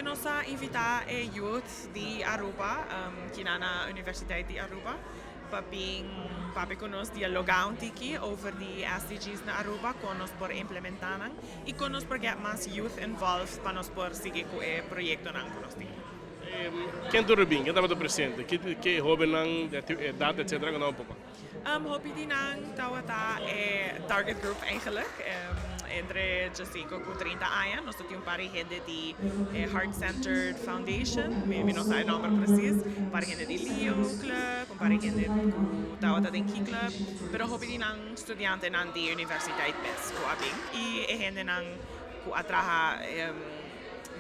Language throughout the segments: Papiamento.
Awe nos a invita e youth di Aruba, cu na Universidad di Aruba, pa bin papia cu nos, dialoga un tiki over di SDGs na Aruba, con nos por implementa nan y con nos por get mas youth involved pa nos por sigui cu e proyecto nan cu nos tin. Ken tur a bin? Ken tabata presente? Ki hobennan, edad, etc. Conta un poco. Hopi di nan tawata e target group eigenlijk. Entre 5 y 30 aña. Nos tin un par di hende di Heart Centered Foundation, mi no sa e nomber precies, un par di hende di Leo Club, un par di hende cu tawata den Key Club, pero hopi di nan studiantenan di universidad mes cu a bin. Y e hendenan cu a traha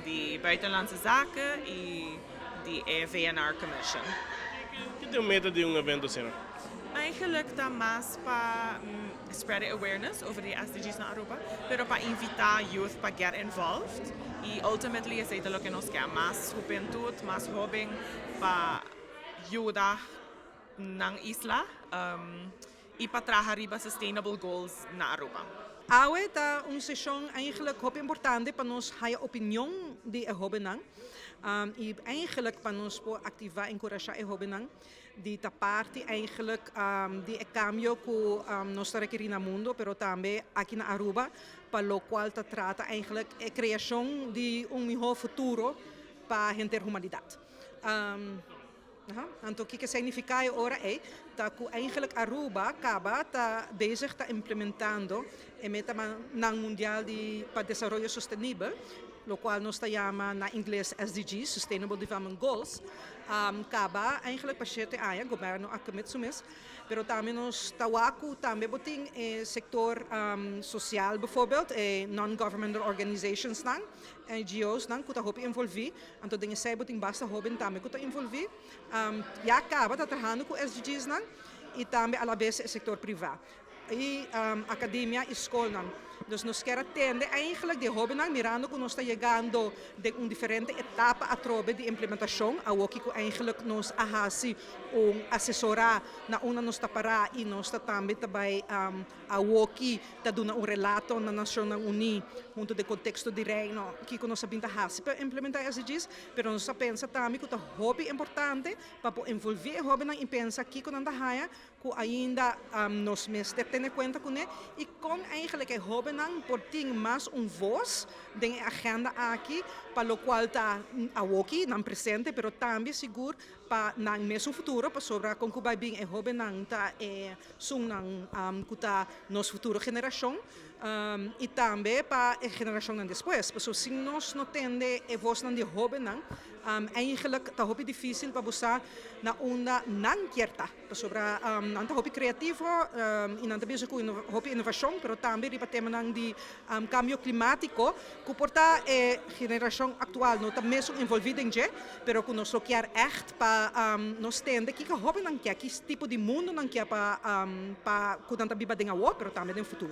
di Buitenlandse Zaken y di VNR Commission. Kico ta e meta di un evento asina? Eigenlijk ta mas pa spread awareness over di SDGs na Aruba, pero pa invita youth pa get involved y ultimately esey ta loke nos kier, mas hubentud, mas hoben pa yuda nan isla y pa traha riba sustainable goals na Aruba. Awe ta un sesion eigenlijk hopi importante pa nos haya opinion di e hobennan. Y eigenlijk pa nos por activa y encurasha e hobennan di ta parti eigenlijk di e cambio cu nos ta requeri na mundo, pero tambe aki na Aruba, pa lo cual ta trata eigenlijk e creacion di un miho futuro pa henter humanidad. Anto, kico significa ora e ta cu eigenlijk Aruba caba ta bezig ta implementando e meta nan mundial di pa desaroyo sostenibel, lo cual nos ta yama na Ingles SDG, Sustainable Development Goals. Caba eigenlijk pa 7 aña, gobierno a commit su mes, pero tambe nos ta wak cu tambe bo tin sector social bijvoorbeeld, non-governmental organizations nan, NGOs nan cu ta hopi envolvi, anto den esey bo tin basta hoben tambe cu ta envolvi. Ya caba ta trahando cu SDGs nan y tambe a la vez e sector priva. Y academia y scol nan. Dus nos kier atende eigenlijk di hobennan, mirando cu nos ta yegando den un diferente etapa atrobe di implementacion, awo cu eigenlijk nos a hasi un asesora na unda nos ta para y nos ta tambe tambe awo aki ta duna un relato na Nacionnan Uni hunto den contexto di Reino cu nos a bin ta hasi pa implementa SDGs, pero nos a pensa tambe cu ta hopi importante pa envolvi hobennan y pensa kico nan ta haya cu ainda nos mester tene cuenta cu ne y con eigenlijk e hobennan por tin mas un voz den agenda aki, pa lo cual ta awoki nan presente, pero tambe sigur pa nan mes futuro, pasobra con cu bay bin e hobennan ta esunnan cu ta nos futuro generacion y tambe pa e generacionnan despues. Pasobra si nos no tende e voznan di hobennan, eigenlijk ta hopi dificil pa busca na unda nan kier ta. Pasobra nan ta hopi creativo y nan ta bezig cu hopi innovacion, pero tambe riba temanan di cambio climatico, cu por ta e generacion actual no ta mes envolvi den dje, pero cu nos kier echt pa nos tende kico hobennan kier, ki tipo di mundo nan kier pa cu nan ta biba den awo, pero tambe den futuro.